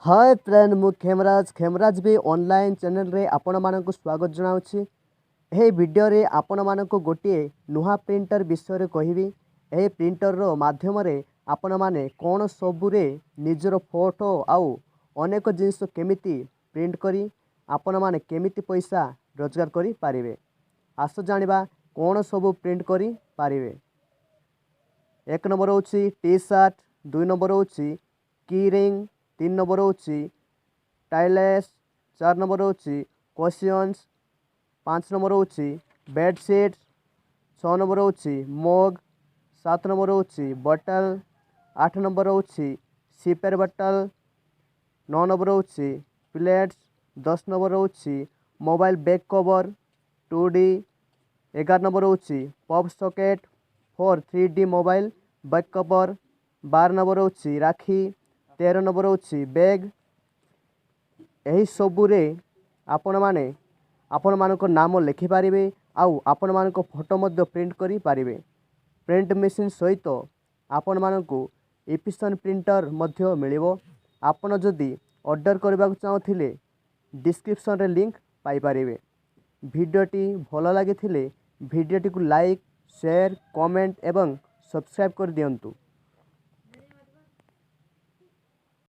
ହାଏ friend, ମୁଁ ଖେମରାଜ, ଖେମରାଜ ବି online ଚ୍ୟାନେଲରେ ଆପଣମାନଙ୍କୁ ସ୍ୱାଗତ ଜଣାଉଛି। ଏହି ଭିଡ଼ିଓରେ ଆପଣମାନଙ୍କୁ ଗୋଟିଏ ନୂଆ ପ୍ରିଣ୍ଟର ବିଷୟରେ କହିବି। ଏହି ପ୍ରିଣ୍ଟରର ମାଧ୍ୟମରେ ଆପଣମାନେ କ'ଣ ସବୁରେ ନିଜର ଫଟୋ ଆଉ ଅନେକ ଜିନିଷ କେମିତି ପ୍ରିଣ୍ଟ କରି ଆପଣମାନେ କେମିତି ପଇସା ରୋଜଗାର କରିପାରିବେ। ଆସ ଜାଣିବା କ'ଣ ସବୁ ପ୍ରିଣ୍ଟ କରିପାରିବେ। 1 ନମ୍ବର ହେଉଛି ଟି ସାର୍ଟ, 2 ନମ୍ବର ହେଉଛି କି ରିଙ୍ଗ, 3 ନମ୍ବର ହେଉଛି ଟାଇଲେସ୍, 4 ନମ୍ବର ହେଉଛି କୁସନ୍ସ, 5 ନମ୍ବର ହେଉଛି ବେଡ଼ସିଟ୍, 6 ନମ୍ବର ହେଉଛି ମଗ୍, 7 ନମ୍ବର ହେଉଛି ବଟଲ୍, 8 ନମ୍ବର ହେଉଛି ସିପେର ବଟଲ୍, 9 ନମ୍ବର ହେଉଛି ପ୍ଲେଟ୍ସ, 10 ନମ୍ବର ହେଉଛି mobile back cover 2D, 11 number ହେଉଛି pop socket 4 3D mobile back cover, 12 number ହେଉଛି ରାକ୍ଷୀ, 13 ନମ୍ବର ହେଉଛି ବ୍ୟାଗ୍। ଏହିସବୁରେ ଆପଣମାନେ ଆପଣମାନଙ୍କ ନାମ ଲେଖିପାରିବେ ଆଉ ଆପଣମାନଙ୍କ ଫଟୋ ମଧ୍ୟ ପ୍ରିଣ୍ଟ କରିପାରିବେ। ପ୍ରିଣ୍ଟ ମେସିନ୍ ସହିତ ଆପଣମାନଙ୍କୁ ଇପିସନ୍ ପ୍ରିଣ୍ଟର ମଧ୍ୟ ମିଳିବ। ଆପଣ ଯଦି ଅର୍ଡ଼ର କରିବାକୁ ଚାହୁଁଥିଲେ ଡିସ୍କ୍ରିପ୍ସନ୍ରେ ଲିଙ୍କ୍ ପାଇପାରିବେ। ଭିଡ଼ିଓଟି ଭଲ ଲାଗିଥିଲେ ଭିଡ଼ିଓଟିକୁ ଲାଇକ୍, ସେୟାର, କମେଣ୍ଟ ଏବଂ ସବସ୍କ୍ରାଇବ୍ କରିଦିଅନ୍ତୁ।